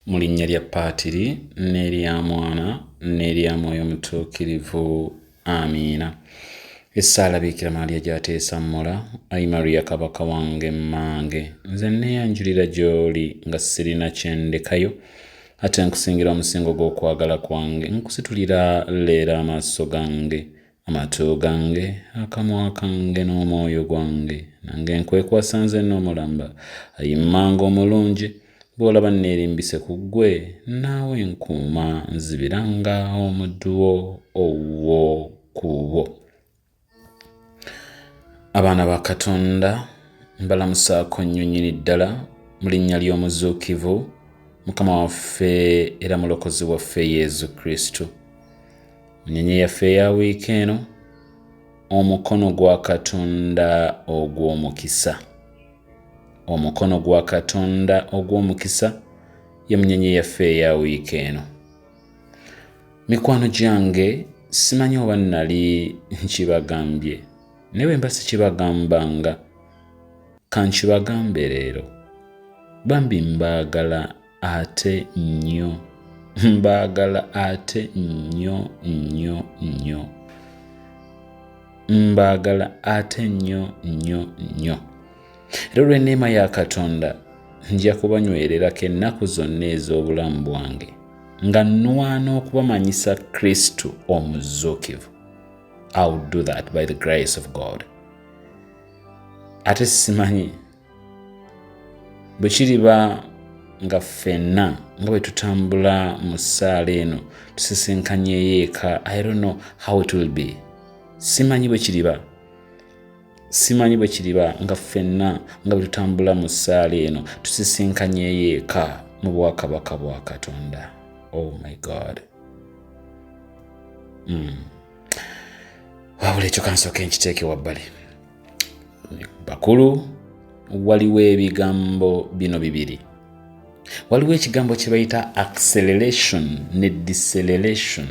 Mu linnya lya Paatiri, n'erya Mwana, n'erya Mwoyo Mutuukirivu. Amiina. Essaala Biikira Maria gy'ateesa mmula, Ayi Maria Kabaka wange mmange, nze nneeyanjulira gy'oli nga sirina kye ndekayo, ate nkusingira omusingo gw'okwagala kwange, nkusitulira leero amaaso gange, amatu gange, akamwa kange n'omwoyo gwange, nange nkwekwasa nze n'omulamba. Ayi mmange omulungi, bw'olaba nneerimbise ku ggwe, naawe nkuuma, nzibiranga omuddu wo owuwo ku bubwo. Abaana ba Katonda, mbalamusaako nnyo nnyini ddala mu linnya ly'omuzuukivu Mukama waffe era Mulokozi waffe Yesu Kristo. Munyenye yaffe eya wiiki eno, omukono gwa Katonda ogw'omukisa. Omukono gwa Katonda ogw'omukisa ye munyenye yaffe eya wiiki eno. Mikwano gyange, simanyi oba nnali nkibagambye, naye bwe mba sikibagambanga, kankibagambe leero. Bambi mbaagala ate nnyo, mbaagala ate nnyo nnyo nnyo, mbaagala ate nnyo nnyo nnyo. Era olw'enneema ya Katonda nja kubanywererako ennaku zonna ez'obulamu bwange nga nnwana okubamanyisa Kristo omuzuukivu. I will do that by the grace of God. Ate simanyi bwe kiriba nga ffenna nga bwe tutambula mu ssaala eno tusisinkanyeyo eka. I don't know how it will be. Simanyi bwe kiriba, simanyi bwe kiriba nga ffenna nga bwe tutambula mu ssaala eno tusisinkanyeyo eka mu bwakabaka bwa Katonda. Oh my God. Wabula ekyo kansooke nkiteeke wabbali. Bakulu, waliwo ebigambo bino bibiri. Waliwo ekigambo kye bayita acceleration ne deceleration.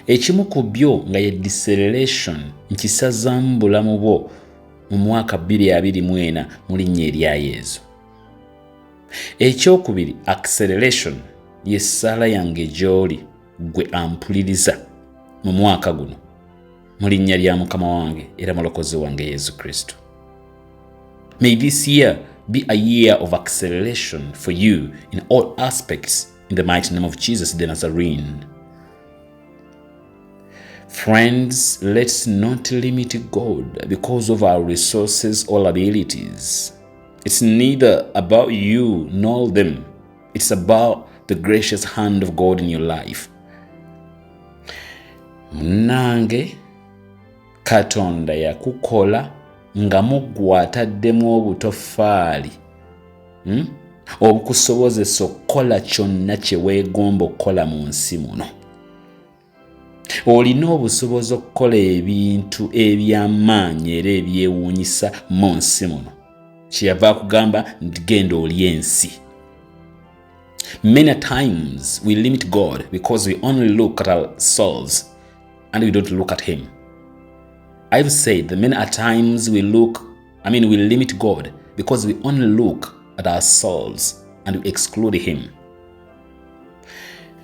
Ekimu ku byo nga ye deceleration, nkisazaamu bulamu bwo mu mwaka 2024 mu linnya erya Yezu. Ekyokubiri, acceleration, ye ssaala yange gy'oli gwe ampuliriza mu mwaka guno mu linnya lya Mukama wange era Mulokozi wange Yesu Kristo. May this year be a year of acceleration for you in all aspects, in the mighty name of Jesus the Nazarene. Friends, let's not limit God because of our resources or abilities. It's neither about you nor them. It's about the gracious hand of God in your life. Munnange, Katonda yakukola nga muggwe ataddemu obutoffaali, Obukusobozesa okukola kyonna kye weegomba okukola mu nsi muno. Olina obusobozi okukola ebintu eby'amaanyi era ebyewuunyisa mu nsi muno. Kyeyava akugamba nti genda oli ensi. Many times we limit God because we only look at ourselves and we don't look at him. I've said that many a times we look, I mean, we limit God because we only look at ourselves and we exclude him.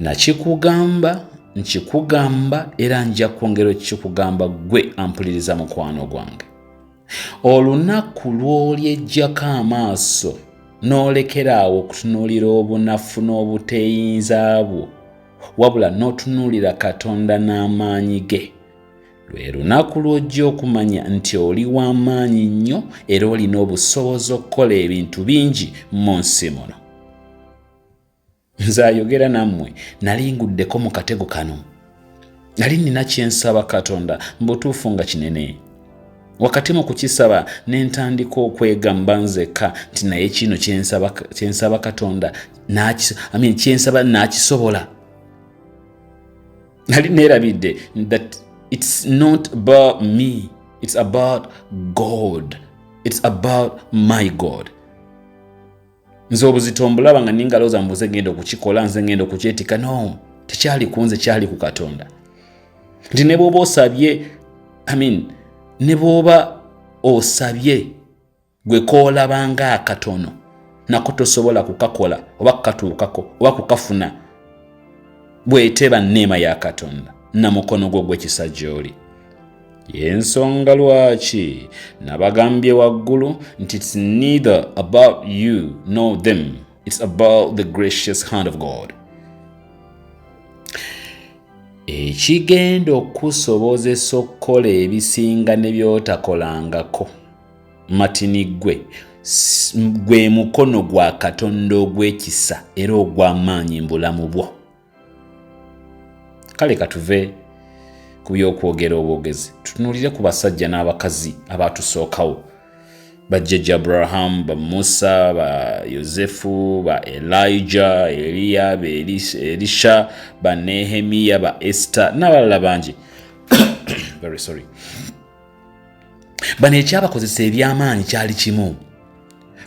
Nakikugamba, nkikugamba, era nja kwongera okikugamba gwe ampuliriza, mukwano gwange. Olunaku lw'olyejjako amaaso n'olekera awo okutunuulira obunafu n'obuteeyinza bwo, wabula n'otunuulira Katonda n'amaanyi ge, lwe lunaku lw'ojja okumanya nti oli w'amaanyi nnyo era olina obusobozi okukola ebintu bingi mu nsi muno. Nze ayogera nammwe nali nguddeko mu katego kano. Nali nina kyensaba Katonda mu butuufu nga kinene. Wakati mu kukisaba ne ntandika okwegamba nzekka nti naye kino kyensaba Katonda, I mean, kyensaba naakisobola. Nali neerabidde that it's not about me, it's about God, it's about my God. Nze obuzito mbulaba nga ninga lowooza mbuze ngenda okukikola, nze ngenda okukyetika. No, tekyali ku nze, kyali ku Katonda. Nti ne bw'oba osabye, I mean, ne bw'oba osabye gwe koolabanga akatono, Nako tosobola kukakola oba kukatuukako oba kukafuna bw'eteba nneema ya Katonda na mukono gwo gw'ekisa gy'oli. Y'ensonga lwaki nabagambye waggulu nti it's neither about you nor them, it's about the gracious hand of God. Ekigenda okukusobozesa okukola ebisinga ne by'otakolangako matini ggwe gwe mukono gwa Katonda ogw'ekisa era ogw'amaanyi mu bulamu bwo. Kale katuve ku by'okwogera obwogezi, tutunuulire ku basajja n'abakazi abatusookawo, bajjajja Abrahamu, ba Musa, ba Yosefu, ba Elijah, Eliya, ba Elisha, ba Nehemiya, ba Esther n'abalala bangi. Very sorry. Bano ekyabakozesa eby'amaanyi kyali kimu: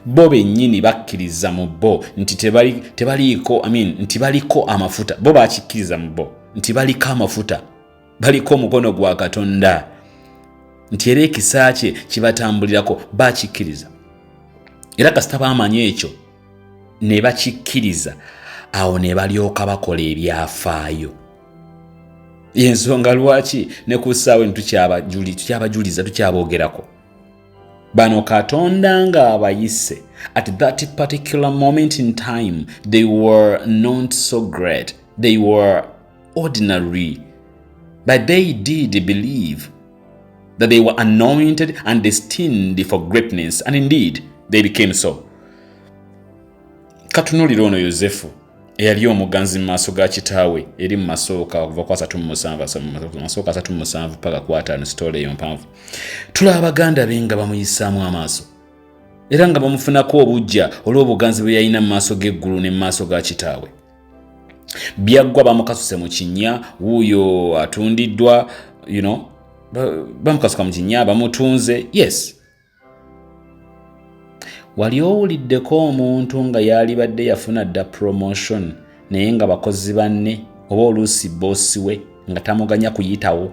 bo bennyini bakkiriza mu bo nti tebaliiko, I mean, nti baliko amafuta. Bo bakikkiriza mu bo nti baliko amafuta, baliko omukono gwa Katonda, nti era ekisa kye kibatambulirako. Bakikkiriza, era kasita baamanya ekyo ne bakikkiriza, awo ne balyoka bakola ebyafaayo. Yensonga lwaki ne ku ssaawa eno tukyabajuliza, tukyabogerako. Bano Katonda ng'abayise, at that particular moment in time they were not so great, they were ordinary, but they did believe that they were anointed and destined for greatness, and indeed they became so. Katunulira ono Yosefu eyali omuganzi mu maaso ga kitaawe, eri mu Masooka okuva ku 37, Masooka 37 paka ku 50. Story eyo mpanvu. Tulaba baganda be nga bamuyisaamu amaaso era nga bamufunako obujja olw'obuganzi bwe yalina mu maaso g'eggulu ne mu maaso ga kitaawe. Byaggwa, bamukasuse mu kinnya, wuuyo atundiddwa, bamukasuka mu kinnya, bamutunze. Yes, wali owuliddeko omuntu nga yalibadde yafuna dda promotion, naye nga bakozi banne oba oluusi boss we nga tamuganya kuyitawo?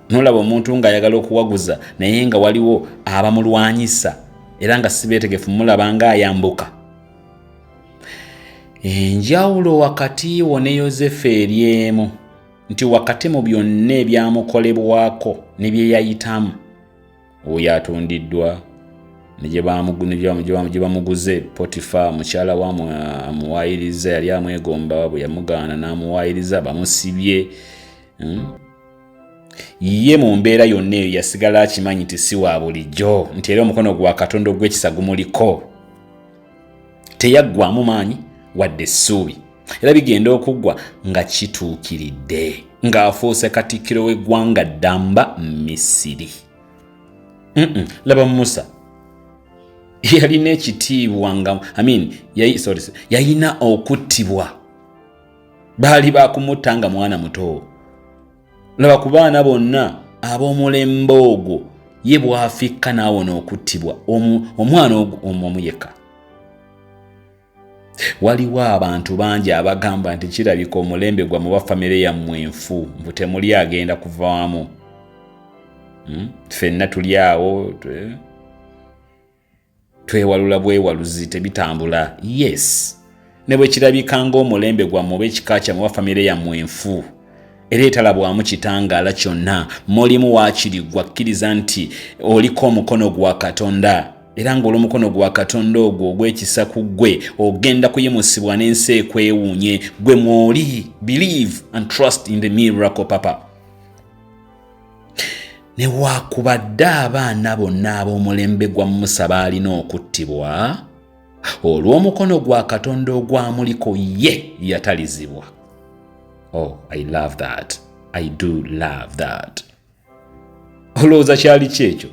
Nolaba omuntu ng'ayagala okuwaguza, naye nga waliwo abamulwanyisa era nga si beetegefu mulaba ng'ayambuka. Enjawulo wakati wo ne Yosefu eri emu, nti wakati mu byonna ebyamukolebwako ne bye yayitamu, oyo atundiddwa ne gye bamuguze, Potifa mukyala we amuwaayiriza, yali amwegomba, bwe yamugaana n'amuwaayiriza, bamusibye. Ye mu mbeera yonna eyo yasigala akimanyi nti si wa bulijjo, nti era omukono gwa Katonda ogw'ekisa gumuliko. Teyaggwamu maanyi wadde essuubi, era bigenda okuggwa nga kituukiridde, ng'afuuse katikkiro w'eggwanga ddamba Misiri. Laba Musa, yalina ekitiibwa nga, I mean, sorry, yalina okuttibwa, baali bakumutta nga mwana muto. Laba ku baana bonna ab'omulembe ogwo, ye bw'afikka n'awona okuttibwa, omwana omu yekka. Waliwo abantu bangi abagamba nti kirabika omulembe gwammwe, famire yammwe enfu, mbu temuli agenda kuvaamu. Ffenna tuli awo twewalula bwewaluzi, tebitambula. Yes, ne bwe kirabika ng'omulembe gwammwe oba ekika kyammwe oba famire yammwe enfu era etalabwamu kitangaala kyonna, mulimu waakiri gwakkiriza nti oliko omukono gwa Katonda, era ng'olw'omukono gwa Katonda ogwo ogw'ekisa ku ggwe ogenda kuyimusibwa n'ensi ekwewuunye. Gwe mwoli, believe and trust in the miracle papa. Newaakubadde abaana bonna ab'omulembe gwa Musa baalina okuttibwa, olw'omukono gwa Katonda ogwamuliko ye yatalizibwa. Oh, I love that, I do love that. Olowooza kyali kyekyo?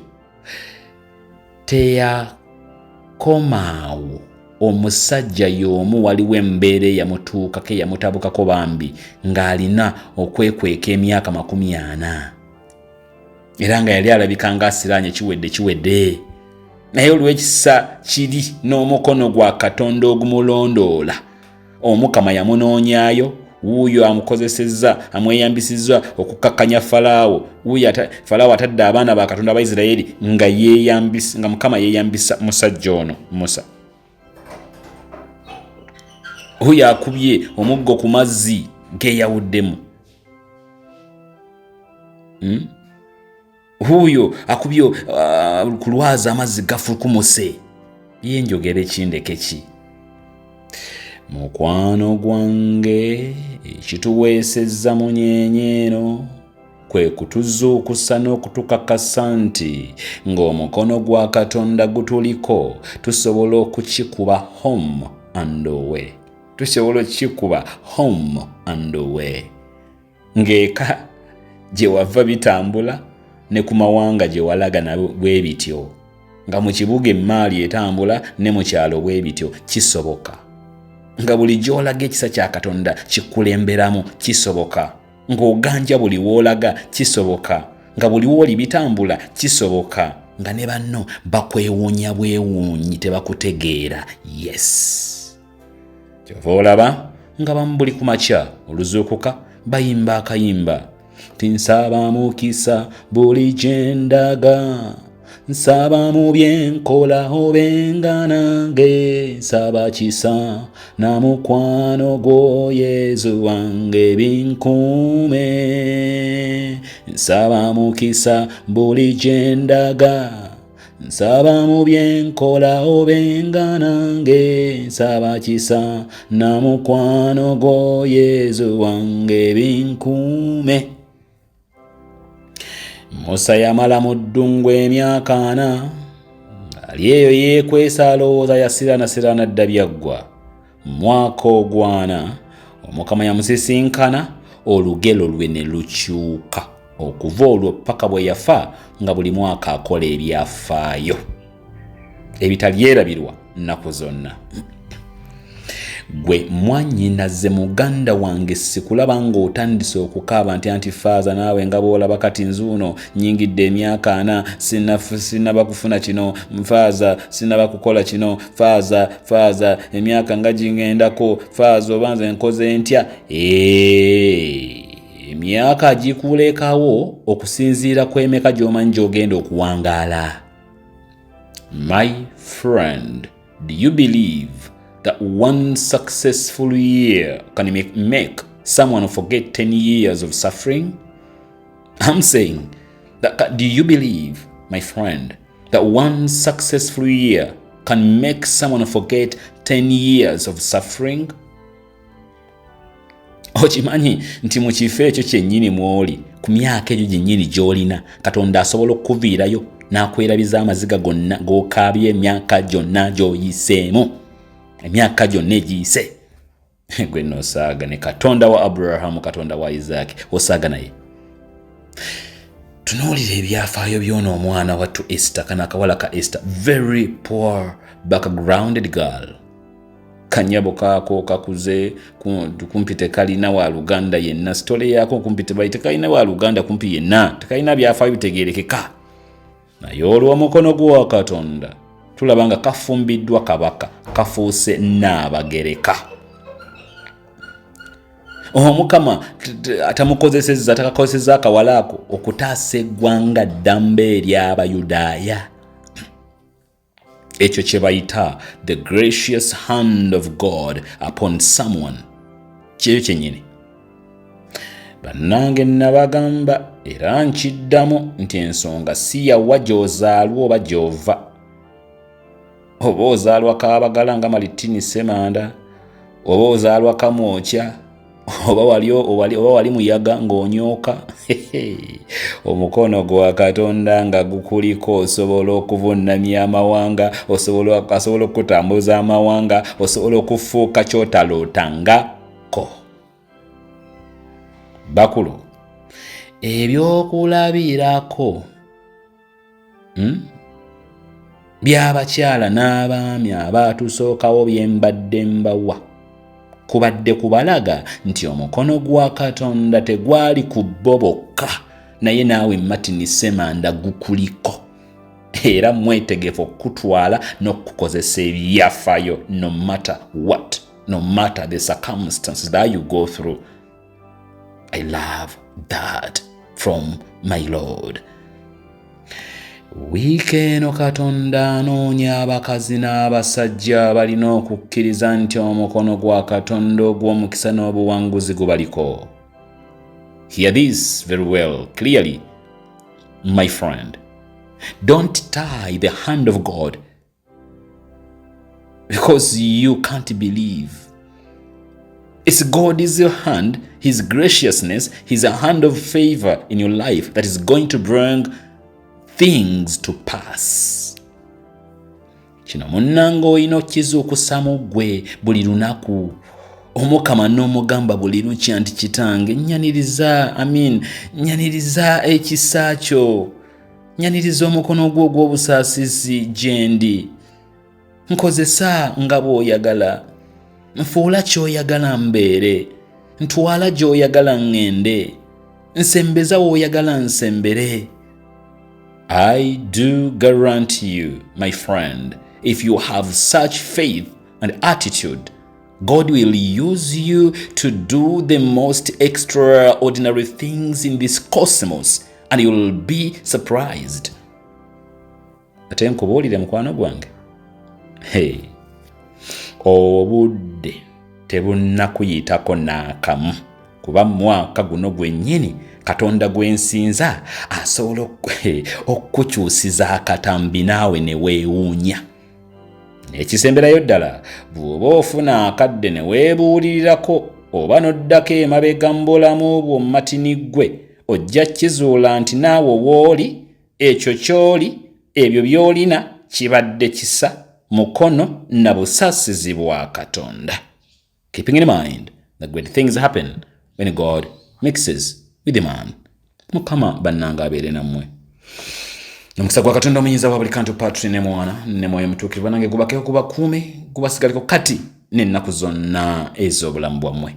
Teyakomaawo. Omusajja y'omu waliwo embeera eyamutuukako, eyamutabukako bambi, ng'alina okwekweka emyaka 40, era nga yali alabika ng'asiraanye, kiwedde kiwedde. Naye olw'ekisa kiri n'omukono gwa Katonda ogumulondoola, Omukama yamunoonyaayo. Wuuyo amukozesezza, amweyambisizza okukakkanya Falaawo. Wuuyo Falaawo atadde abaana ba Katonda Abaisiraeri nga yeeyambisa, nga Mukama yeeyambisa musajja ono Musa. Wuuyo akubye omuggo ku mazzi geeyawuddemu. Huuyo akubye ku lwazi, amazzi gafukumuse. Ye njogere kindeke ki? Mukwano gwange, ekituweesezza munyeenye eno kwe kutuzuukusa n'okutukakasa nti ng'omukono gwa Katonda gutuliko, tusobola okukikuba home and away, tusobola okukikuba home and away. Ng'eka gye wava bitambula, ne ku mawanga gye walaga nabo bwe bityo, nga mu kibuga emmaali etambula, ne mu kyalo bwe bityo, kisoboka. Nga buli gy'olaga ekisa kya Katonda kikulemberamu, kisoboka. Ng'oganja buli w'olaga, kisoboka. Nga buli w'oli bitambula, kisoboka. Nga ne banno bakwewuunya bwewuunyi, tebakutegeera. Yes, kyova olaba nga bamu buli ku makya oluzuukuka bayimba akayimba ti, "Nsaba mukisa buli gye ndaga, nsaba mu byenkola obenga nange, nsaba kisa na mukwano gwo Yezu wange binkuume. Nsaba mukisa buli gye ndaga, nsaba mu byenkola obenga nange, nsaba kisa na mukwano gwo Yezu wange binkuume." Musa yamala mu ddungu emyaka 40, ali eyo yeekwesa, alowooza yasiraanasiraana dda, byaggwa. Mwaka ogwana Omukama yamusisinkana, olugero lwe ne lukyuka. Okuva olwo paka bwe yafa, nga buli mwaka akola ebyafaayo ebitalyerabirwa nnaku zonna. Gwe mwannyinaze, muganda wange, sikulaba ng'otandise okukaaba nti, "Anti faaza, naawe nga bw'olaba kati nzuuno nyingidde emyaka 40, sinaba kufuna kino, faaza, sinaba kukola kino, faaza, faaza, emyaka nga gingendako, faaza, oba nze nkoze ntya?" Emyaka gikulekawo okusinziira ku emeka gy'omanyi gy'ogenda okuwangaala. My friend, do you believe that one successful year can make someone forget 10 years of suffering? I'm saying that, do you believe, my friend, that one successful year can make someone forget 10 years of suffering? Okimanyi nti mu kifo ekyo kyennyini mw'oli, ku myaka egyo gyennyini gy'olina, Katonda asobola okukuviirayo n'akwerabiza amaziga gonna g'okaabye emyaka gyonna gy'oyiseemu, emyaka gyonna egiyise? Gwe nosaaga ne Katonda wa Aburahamu, Katonda wa Isaaki, osaaga naye. Tunuulira ebyafaayo byona omwana wattu Esther, kana akawala ka Esther, very poor backgrounded girl. Kanyabo kaako kakuze kumpi tekalina wa luganda yenna. Story yaako kumpi tebai tekalina wa luganda kumpi yenna, tekalina byafaayo bitegerekeka. Naye olw'omukono gwa Katonda tulaba nga kafumbiddwa kabaka, kafuuse Nnaabagereka. Omukama atamukozesezza, atakakozesezza akawala ako okutaasa eggwanga ddamba ery'Abayudaaya? Ekyo kye bayita the gracious hand of God upon someone, kyekyo kyennyini. Bannange, nabagamba era nkiddamu nti ensonga si yawa gy'ozaalwa oba gy'ova, oba ozaalwa Kaabagala nga Malitini Semanda, oba ozaalwa Kamwokya, oba wali, oba wali muyaga ng'onyooka. Omukono gwa Katonda nga gukuliko, osobola okuvunnamya amawanga, asobola okutambuza amawanga, osobola okufuuka kyotalootangako. Bakulu, ebyokulabirako By'abakyala n'abaami abaatusookawo bye mbadde mbawa kubadde kubalaga nti omukono gwa Katonda tegwali ku bo bokka, naye naawe Martin Semanda gukuliko, era mwetegefu okukutwala n'okukozesa ebyafaayo, no matter what, no matter the circumstances that you go through. I love that from my Lord. Wiiki eno Katonda anoonya abakazi n'abasajja abalina okukkiriza nti omukono gwa Katonda ogw'omukisa n'obuwanguzi gubaliko. Hear this very well, clearly, my friend. Don't tie the hand of God because you can't believe. It's God's hand, His graciousness, His hand of favor in your life that is going to bring things to pass. Kino munnanga olina okukizuukusamu ggwe buli lunaku. Omukama n'omugamba buli lukya nti, "Kitange, nyaniriza, amin, nyaniriza ekisa kyo, nyaniriza omukono gwo ogw'obusaasizi gye ndi. Nkozesa nga bw'oyagala, nfuula ky'oyagala mbeere, ntwala gy'oyagala ŋŋende, nsembeza w'oyagala nsembere." I do guarantee you, my friend, if you have such faith and attitude, God will use you to do the most extraordinary things in this cosmos, and you'll be surprised. Ate nkubuulire, mukwano gwange, hey, obudde tebunnakuyitako n'akamu, kuba mwaka guno gwennyini Katonda gwensinza asobola okukukyusiza akatambi naawe ne weewuunya. Ekisemberayo ddala, bw'oba ofuna akadde ne weebuulirirako oba n'oddako emabega mu bulamu bwo matini ggwe, ojja kizuula nti naawe wooli, ekyo ky'oli, ebyo by'olina kibadde kisa, mukono na busaasizi bwa Katonda. Keeping in mind that great things happen when God mixes with the man. Mukama bannanga abeere nammwe. Omukisa gwa Katonda omuyinza wa buli kantu, Patri ne Mwana ne Mwoyo Mutuukirivu, nange gubakeko, gubakuume, gubasigaliko kati n'ennaku zonna ez'obulamu bwammwe.